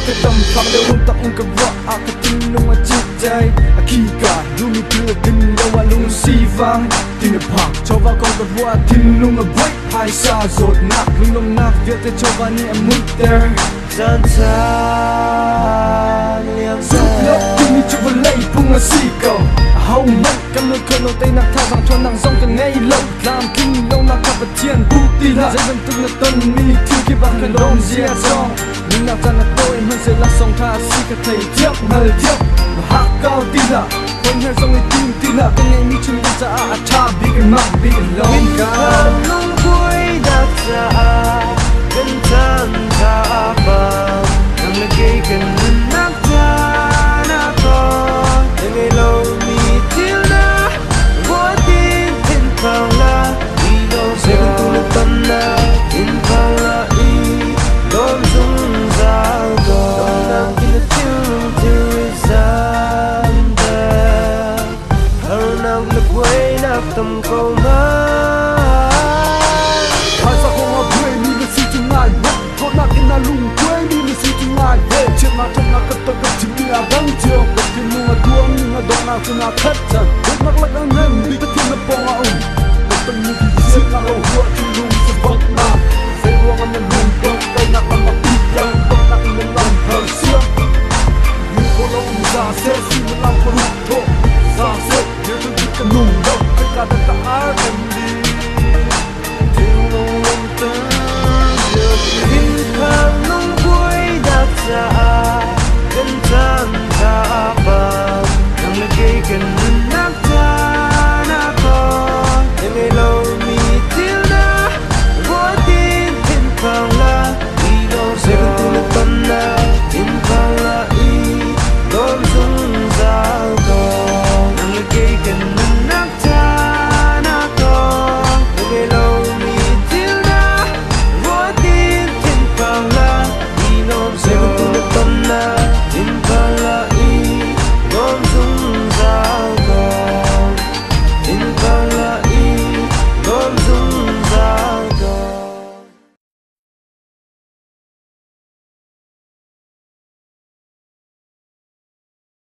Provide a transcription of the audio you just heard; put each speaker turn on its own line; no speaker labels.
Ka tam fak deuh lung tak in ka ruah ah ka thinlung a citcai a khi ka duhmi thil a tling lo ah lung sivang tin a phak chawva kong ka ruah ah thinlung a buai phaisa zawtnak lunglawmhnak vialte chawva nih a muihter
Caan caan liam
Zumh lo timi cu vawlei phung a si ko. Ahohmanh kan nawl kho lo teinak thazaang ṭhawnnak zong kan ngei lo. Tlamtling lonak kha Pathian puh ti hlah. Zei bantuk na tonmi thil kip ah khan lawm zia cawng. Nunnak caan a tawi hmanhseh laksawng ṭha a si kha thei thiam hngal thiam. Na hak kau ti hlah. Hawi zong i tim ti hlah. Kan ngeihmi chung kan caah a ṭha bik in mak bik in lawm ka.
Lungkuainak caah kan chan tha bang nang le kei kan nunnak caan ah tawn na ngei lomi thil na ruatin thinphang la i lawm Zeibantuk na tonnak thinphang la i lawm zungzal ko Lawmnak in na thinlung thilri zamter Harnak le buainak tam ko ma
Phaisa kong ah buaimi na si cu ngai hmanh Dawtnak in na lung kuaimi na si cu ngai he Chiatnak ṭhatnak ka ton ka chimmi a dang cio Ka thinlung a tuarmi na donghnak cu naa khat cang Dawtnak lak a ngan mi Pathian na pawng ah um Ka tonmi chiatnak lo huah thinlung sivaknak Zei ruangah na lung dongh kalnak lam a pit cang Dawtnak in na lam thar siam Mi ko lo um za seh suimilam paruk thawh za seh Dirhmun bik ka nung lo Khoika dah ka ar kan li
Thinlung lungtun Thinphang lungbuainak caah.